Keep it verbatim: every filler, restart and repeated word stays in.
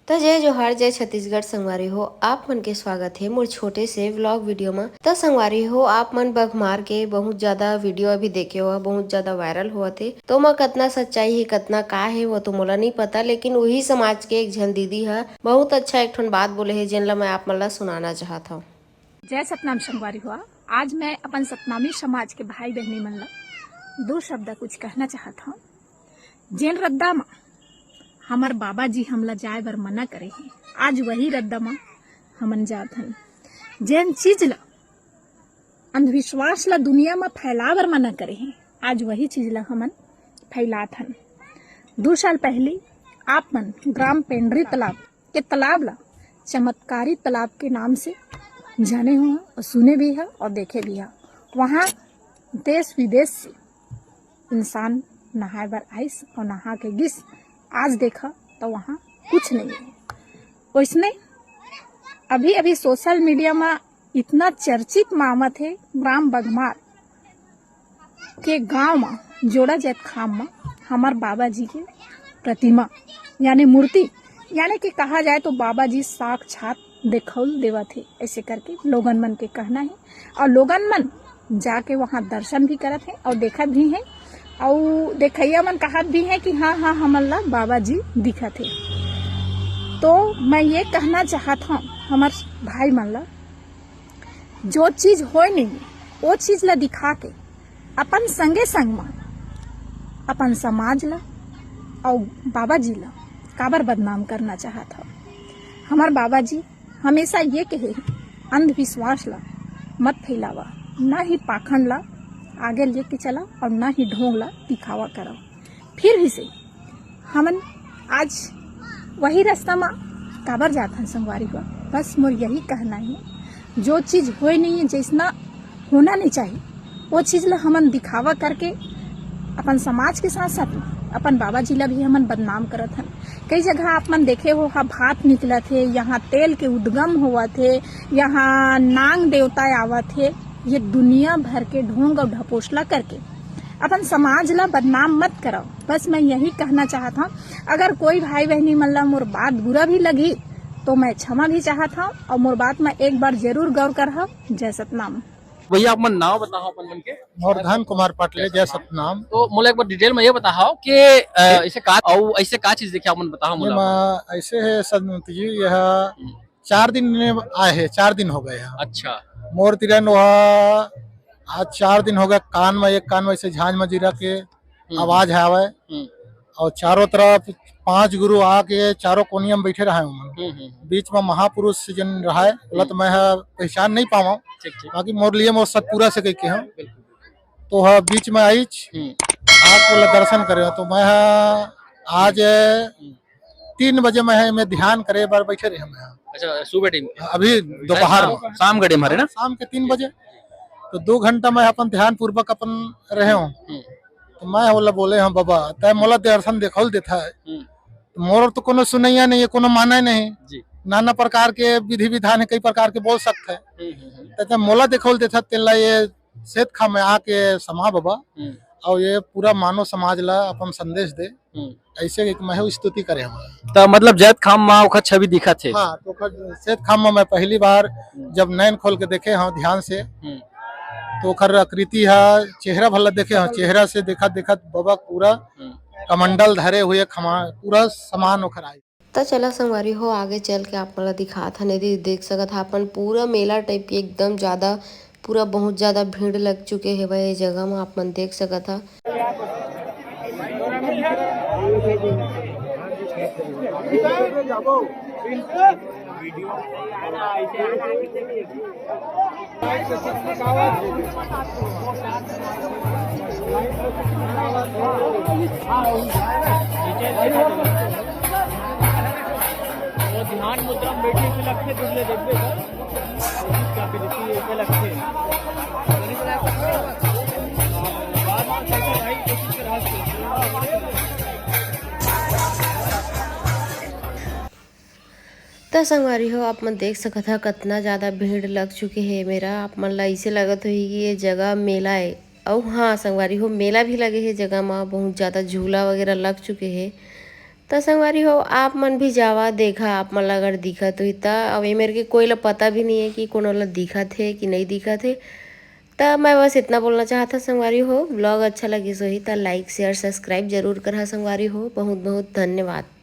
त जय जोहार, जय छत्तीसगढ़ संगवारी हो, आप मन के स्वागत हे मोर छोटे से व्लॉग वीडियो म। त संगवारी हो, आप मन बघमार के बहुत ज्यादा वीडियो अभी देखे हो, बहुत ज्यादा वायरल होवत हे। तो ओमा कतना सच्चाई हे, कतना का हे, वो तो मोला नहीं पता, लेकिन वही समाज के एक झन दीदी ह बहुत अच्छा एक ठन बात बोले हे, जेन ला मैं आप मन ला सुनाना चाहत हव। जय सतनाम संगवारी हो, आज मैं अपन सतनामी समाज के भाई बहनी मन ला दो शब्द कुछ कहना चाहत हव। जेन रद्दा म हमर बाबा जी हमला जाए बर मना करे हे, आज वही रद्दा म हमन जात हन। जेन चीज ला, अंधविश्वास ला दुनिया म फैला बर मना करे हे, आज वही चीज ला हमन फैलात हन। दू साल पहली आप मन ग्राम पेंडरी तालाब के तालाब ला चमत्कारी तालाब के नाम से जाने हो और सुने भी है और देखे भी है। वहाँ देश विदेश से इंसान नहाए बर आइस और नहा के गिस। आज देखा तो वहाँ कुछ नहीं है। वैसने अभी अभी सोशल मीडिया में इतना चर्चित मामत है ग्राम बघमार के गांव म जोड़ा जैतखाम म हमर बाबा जी के प्रतिमा यानी मूर्ति, यानी कि कहा जाए तो बाबा जी साक्षात देखौल देवत हे, ऐसे करके लोगन मन के कहना है। और लोगन मन जाके वहाँ दर्शन भी करत हे और देखत भी हे और देखैया मन कहत भी हे कि हाँ हाँ हमन ला बाबा जी दिखत हे। तो मैं ये कहना चाहत हूँ हमर भाई मन ला, जो चीज होय नहीं, वो चीज ला दिखा के अपन संगे संग म अपन समाज ला अउ बाबा जी ला काबर बदनाम करना चाहत हव? हमर बाबा जी हमेशा ये कहे, अंधविश्वास ला मत फैलावा, ना ही पाखंड ला आगे लेके चला और ना ही ढोंग ला दिखावा करा। फिर भी से हमन आज वही रास्ता मा काबर जात हन संगवारी हो। बस मोर यही कहना है, जो चीज होए नहीं है, जैसना होना नहीं चाहिए, वो चीज ला हमन दिखावा करके अपन समाज के साथ साथ में अपन बाबा जी ला भी हमन बदनाम करत हन। कई जगह आप मन देखे हो, हा भात निकलत हे, यहाँ तेल के उद्गम होवत हे, यहाँ नांग देवता आवत हे। ये दुनिया भर के ढोंग और ढपोसला करके अपन समाज ला बदनाम मत कराओ। बस मैं यही कहना चाहत हूँ। अगर कोई भाई बहनी मन ला मोर बात बुरा भी लगी तो मैं क्षमा भी चाहत हूँ और मोर बात में एक बार जरूर गौर करहा। जय सतनाम। भैया, अपन नाव बताओ अपन मन के। मोर धन कुमार पाटले, जय सतनाम। तो मोला एक बार डिटेल में ये बताओ कि, अ, ऐसे का, अउ ऐसे का चीज देखे, अपन बताओ ये मोला। मा-, ऐसे है सदमत जी, यह हम्म। चार दिन में आए हैं, चार दिन हो गए हैं। अच्छा। मोर तिरन वह आज चार दिन हो गए, कान में, एक कान में ऐसे झांझ मजीरा के हम्म। आवाज है आवे। हम्म। और चारों तरफ पांच गुरु आके चारों कोनिया में बैठे रहे उमन। हम्म, हम्म। बीच में महापुरुष जन रहा है, बोला तो हम्म। मैं ह पहचान नहीं पावा, ठीक, ठीक। बाकी मोर लिए मोर सतपुरा से कह के हम। बिल्कुल। तो ह बीच में आईच, हम्म। आके बोला दर्शन करे, तो मैं ह आज हम्म। तीन बजे मैं ह, मैं ध्यान करे बार बैठे रहे मैं ह। अच्छा, सुबह टाइम पे? अभी दोपहर शाम, में। शाम के टाइम हरे ना? शाम के तीन बजे। तो दो घंटा मैं अपन ध्यान पूर्वक अपन रहे हूँ। हम्म। तो मैं बोला बोले, "हाँ बाबा, तय मोला दर्शन देखौल देता है।" हम्म। तो मोर तो कोनो सुनैया नहीं है, कोनो माने नहीं। जी। नाना प्रकार के विधि विधान है, कई प्रकार के बोल सकते हैं। हम्म, हम्म, हम्म। तो तय मोला देखौल देता, तेला ये सेत खा में आके समा बाबा। हम्म। और ये पूरा मानव समाज ला अपन संदेश दे। हम्म। ऐसे एक मैं स्तुति करे हम। तो मतलब जैत खाम मा ओखर छवि दिखत हे? हाँ, तो ओखर सेत खाम मा मैं पहली बार हम्म। जब नैन खोल के देखे हूँ ध्यान से, हम्म। तो ओखर आकृति हा, चेहरा भला देखे हूँ, चेहरा से देखत देखत बाबा पूरा हम्म। कमंडल धरे हुए खमा-, पूरा समान ओखर आई। त चला संगवारी हो, आगे चल के आप मन ला दिखात हन। यदि देख सकत हा अपन पूरा मेला टाइप के एकदम ज्यादा, पूरा बहुत ज्यादा भीड़ लग चुके हेवय ये जगह म, आप मन देख सकत हा। वो ध्यान मुद्रा में बैठे के लगते दुबले देखबे कर। क्या पे देखिए, ये लगते। बार बार कैसे भाई कोशिश कर रहा है। त संगवारी हो, आप मन देख सकत हा, कतना ज्यादा भीड़ लग चुके हे मेरा। आप मन ला अइसे लगत होही कि ये जगह मेला ए। अउ हाँ संगवारी हो, मेला भी लगे हे जगह म, बहुत ज्यादा झूला वगैरह लग चुके हे। त संगवारी हो, आप मन भी जावा, देखा, आप मन ला अगर दिखत होही त। अब ए मेर के कोई ला पता भी नहीं है कि कोनो ला दिखत हे कि नहीं दिखत हे। त मैं बस इतना बोलना चाहत हंव संगवारी हो, vlog अच्छा लगिस होही त like, share, subscribe जरूर करहा संगवारी हो। बहुत बहुत धन्यवाद।